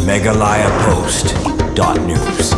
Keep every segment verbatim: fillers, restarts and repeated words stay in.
Meghalaya Post dot news.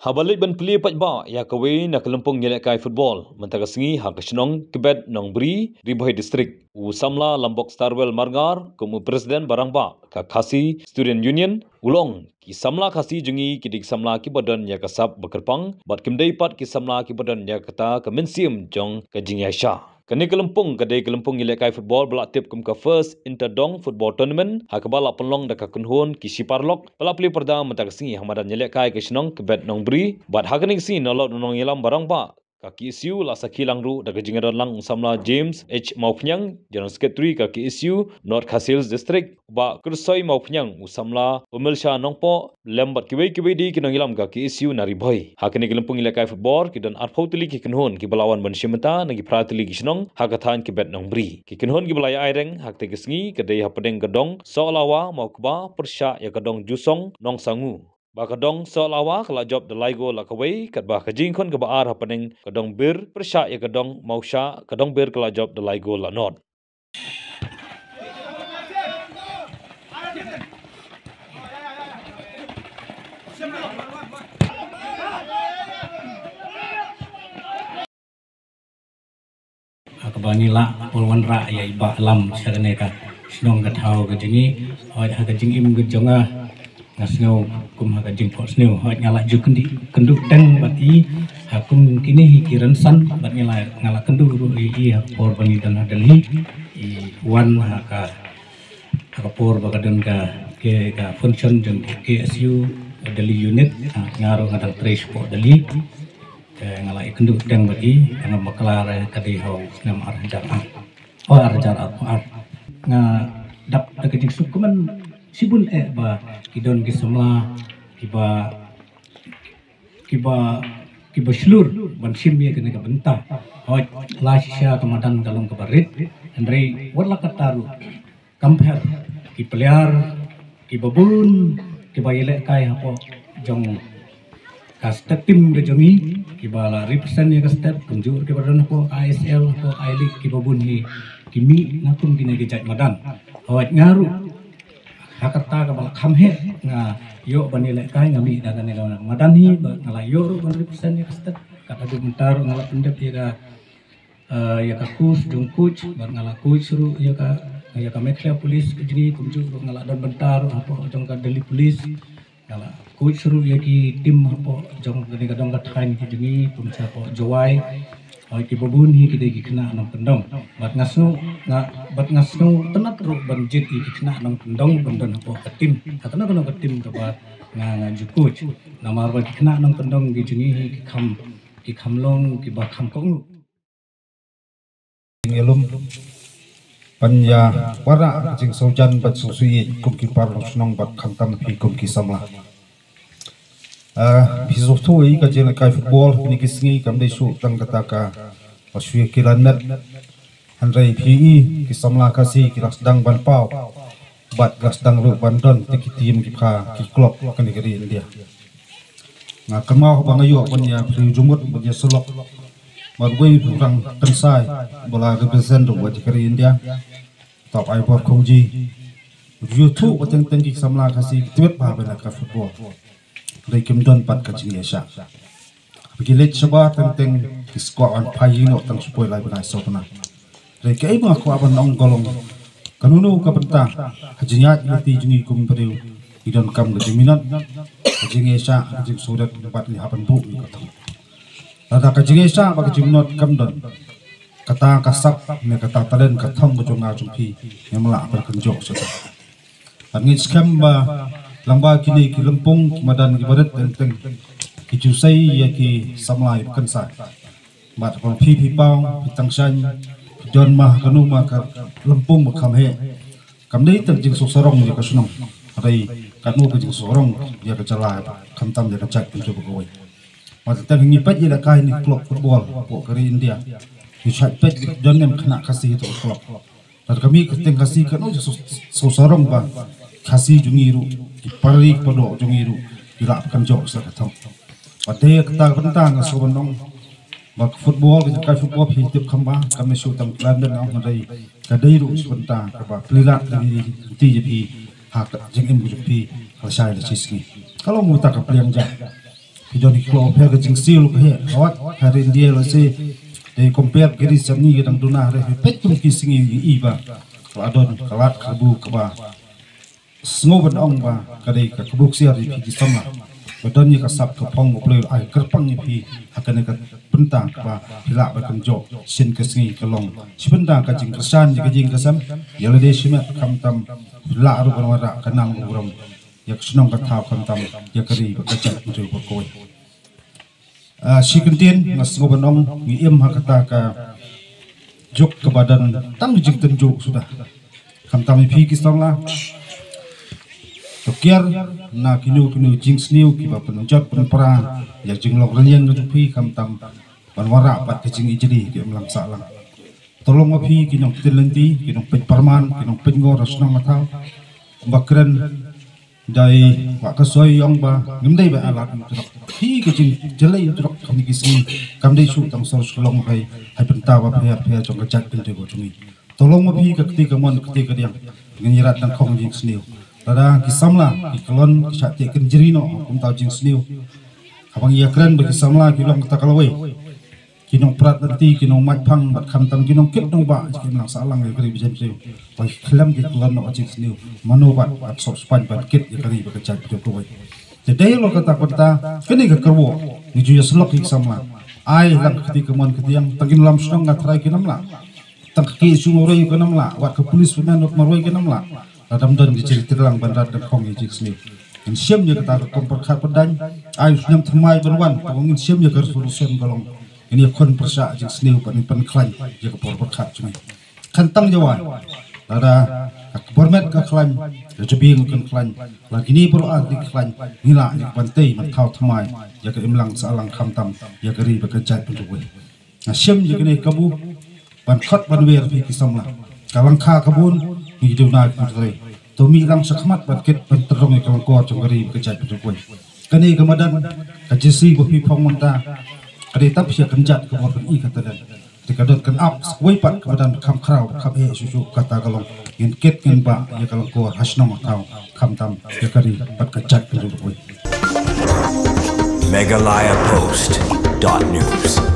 Haba leit ban plie paidbah ïa kawei na ka lympung ïalehkai football mynta ka sngi ha ka shnong Kbet Nongbri, Ri Bhoi District, u samla Lambok Starwell Marngar kum u President ba rangbah ka Khasi Student Union, u la ong, ki samla Khasi jong ngi ki dei ki samla kiba don ïa ka sap ba kyrpang bad kim dei pat ki samla kiba don ïa kata ka mynsiem jong ka jingïaishah. Kane ka lympung ka dei ka lympung ïalehkai football ba la tip kum ka First Inter Dong Football Tournament, ha kaba la pynlong da ka kynhun ki shiparalok ba la plie pyrda mynta ka sngi ha madan ïalehkai ka shnong Kbet Nongbri. Bad ha kane ka sngi na lade u nongïalam ba rangbah ka K S U la sakhi lang ruh da ka jingïadon lang u samla James H Mawphniang, General Secretary ka K S U North Khasi Hills District, Bah Kyrsoi Mawphniang, u samla Pamilsha Nongpoh, lem bad kiwei kiwei de ki nongïalam ka K S U na Ri Bhoi. Ha kane ka lympung ïalehkai football ki don arphew tylli ki kynhun kiba la wan ban shim bynta na ki phra tylli ki shnong ha ka thaiñ Kbet Nongbri. Ki kynhun kiba la ïa aireng ha kata ka sngi ka dei hapdeng ka dong Sohlawa Mawkba pyrshah ïa ka dong Jusong Nongsangu. Ba ka dong Sohlawa ka la jop da lai gol la kawei, katba ka jingkhun kaba ar hapdeng ka dong Bir pyrshah ïa ka dong Mawshah, ka dong Bir ka la jop da lai gol la nod. Ha kaba ngi lah pol wanrah ïa i Bah Lam sha kane ka shnong ka thaw ka jong ngi. Hooid, ha ka jingim ka jong nga, nga sngew kum ha ka jingphohsniew. Hooid, nga lah ju kyndi-, kynduh teng bad i ha kum kine hi ki rynsan, bad nga lah, nga lah kynduh ruh ïa i ha ka por ba ngi don ha Delhi. I wan ha ka, ha ka por ba ka don ka, ka, ka function jong ka K S U Delhi unit. Ha, nga ruh nga dang trei shapoh Delhi. Te nga la ïakynduh teng bad i, nga bakla re ka dei ha u snem ar hajar ar. Oh, ar hajar ar, ar. Nga dap da ka jingsuk kumne shibun eh ba ki don ki samla kiba, kiba, kiba shlur ban shim ïa kane ka bynta. Hooid, la shisha ka madan ka long kaba rit, hynrei wat la katta ruh, compare ki player kiba bun kiba ïalehkai hapoh jong ka state team ka jong ngi, kiba la represent ïa ka state, kumjuh kiba don hapoh ka I S L, hapoh ka I-League, kiba bun hi ki mih na kum kine ki jait madan. Hooid, nga ruh ha kata kaba la kham heh nga ïoh ban ïalehkai, nga mih da kane ka madan hi ba nga la ïoh ruh ban represent ïa ka state. Katba mynta ruh nga la pyndep ïa ka, eh, ïa ka course jong coach, bad nga la coach ruh ïa ka, ïa ka Meghalaya Police ka jong ngi, kumjuh ruh nga la don bynta ruh hapoh jong ka Delhi Police. Nga la coach ruh ïa ki team hapoh jong kane ka dong ka thaiñ ka jong ngi, kum sha hapoh Jowai. Hooid, kiba bun hi ki dei ki khynnah nongkyndong. Bad nga sngew, nga, bad nga sngewtynnat ruh ban jied ïa ki khynnah nongkyndong ban don hapoh ka team. Ha kano kano ka team kaba nga, nga ju coach. Namar ba ki khynnah nongkyndong ki jong ngi hi ki kham, ki kham long kiba kham kohnguh. Ngi lum ban ïa wanrah ka jingsngewjan bad sngewsih kum ki paralok shnong bad khamtam phi kum ki samla. Ah, phi sngewthuh ïa ka jingïalehkai football kine ki sngi kam dei shuh tang kata kaba shu ïa ki lan met. Hynrei phi i ki samla Khasi ki la sdang ban paw bad ki la sdang ruh ban don te ki team ki pha ki club kane ka ri India. Nga kynmaw ba nga ïoh ban ïa pyrshah jingmut ban ïa sylok bad wei u rangbah kynsai ba la represent u bad ka ri India. Tap ai bor khongji. Ïathuh ba teng teng ki samla Khasi ki twit ba ban ka football. Hynrei kim don pat ka jingïaishah. Ba ki leit shabar teng teng ki squad ban phai ïing noh tang shipoi lai bnai saw bnai. Hynrei kaei ba nga kwah ban ong ka long, kano kano ka bynta ha jingïaid lynti jong ngi kum briew ngi donkam ka jingminot, ka jingïaishah, ka jingsngewrit bad ngi hap ban buh ïa ka thong. Lada ka jingïaishah bad ka jingminot kam don, kata ka sap ne kata talent ka thong ka jong nga jong phi ngim lah ban kynjoh shuh. Bad ngi skhem ba lyngba kine ki lympung ki madan kiba rit teng teng ki ju sei ïa ki samla ïa ki kynsai. Bad phi phi paw phi tang shaiñ phi don ma kano ma ka lympung ba kham heh. Kam dei tang jingsuk sarong ïa ka shnong, hynrei kano ka jingsuk sarong ïa ka jylla, khamtam ïa ka jaitbynriew ba kawei. Bad tang ngi peit ïalehkai ïa ki club football hapoh ka ri India, ngi shait peit don ne em khynnah Khasi ha ka club. Bad ka mih ka teng Khasi kano jingsuk, suk sarong ba Khasi jong ngi ruh, ki para ri para doh jong ngi ruh ki lah ban kynjoh sha ka thong. Bad te kata ka bynta nga sngewbha ban ong ba ka football, ka jingïalehkai football phi tip kham bha, kam dei shuh tang ka talent, hynrei ka dei ruh shuh bynta kaba pynlait lynti jong phi ha ka jingim ka jong phi ka lashai lashisngi. Ka long uta ka pliang ja. Phi don hi kloi pher ka jingsiew ka heh, ka wat ha ri India lehse dei compare ki ri samngi ki dang duna, hynrei phi peit kum ki sngi i ba ka la don ka lad ka bu kaba sngew ban ong ba ka dei ka kabu ksiar ïa phi ki samla. Ba don ïa ka sap ka phong U Blei u la ai kyrpang ïa phi ha kane ka bynta kaba phi lah ban kynjoh sien ka sngi ka long shi bynta ka jingkyrshan ïa ka jingkasem ïa lade shimet, khamtam phi lah ruh ban wanrah ka nam ka burom ïa ka shnong ka thaw, khamtam ïa ka ri bad ka jaitbynriew baroh kawei. Ah, shi kyntien nga sngew ban ong ngi im ha kata ka juk kaba don tang jingtynjuh suda. Khamtam ïa phi ki samla, to kiar na kino kino jingsniew kiba pynjot pynpra ïa ka jinglong rynïeng ka jong phi, khamtam ban wanrah bad ka jingijli ka imlang sahlang. To long ma phi ki nongpynlynti, ki nongpynpyrman, ki nongpynngor ha shnong ha thaw. Ba kren dei Wah Kasoi ong ba ngim dei ba alat u trok. Phi ka jingjlei u trok kane ki sngi kam dei shuh tang sor shlong hai, hai bynta ba pher pher jong ka jaitbynriew ka jong ngi. To long ma phi ka kti kamon kti kadiang, ngin ïarap dang khong jingsniew. Lada ki samla ki khlon ki shah teh kynjri noh kumta jingsniew, haba ngi ïakren ba ki samla ki long kata ka lawei. Ki nongprat lynti, ki nongmait phang bad khamtam ki nongkit nongbah jong ka imlang sahlang ïa ka ri bad jaitbynriew, ba ki khlem ki khlon noh jingsniew, mano bad ban sop span ban kit ïa ka ri bad ka jaitbynriew kawei. Te dei halor kata ka bynta kane ka kyrwoh ngi ju ïasyllok ïa ki samla. Ai lang ka kti kamon kti kadiang, tang ki nongïalam shnong nga tharai kim lah, tang ka KSU marwei kim lah, wat ka police, women rok marwei kim lah. Lada ym don ka jingtreilang ban rat dang khong ïa jingsniew, ngin shim ïa kata ka rukom pyrkhat pyndaiñ. Ai u snem thymmai ban wan, tang ngin shim ïa ka resolution ka long ngin ïakhun pyrshah jingsniew bad ngin pynkhlaiñ ïa ka por pyrkhat jong ngi. Khamtam jawai, lada ka bor met ka khlaiñ, ka jabieng kan khlaiñ, lada kine baroh ar ki khlaiñ, ngi lah ïa ka ban tei ban thaw thymmai ïa ka imlang sahlang, khamtam ïa ka ri bad ka jaitbynriew. Nga shim ïa kane kabu ban khot ban wer phi ki samla. Ka lyngkha ka bun ngi duna ki trei. To mih lang shakhmat ban kit ban tyrong ïa ka lyngkor jong ka ri bad ka jaitbynriew kawei. Kane ka madan ka jingïaseng ba phi phong mynta ka dei tang sha kynjat ka bor ban i ka talent. Te ka don kan ap sa kawei pat ka madan kham khraw kham heh shuh shuh, kata ka long ngin kit ngin bah ïa ka lyngkor ha shnong ha thaw, khamtam ïa ka ri bad ka jaitbynriew kawei. Meghalaya Post dot news.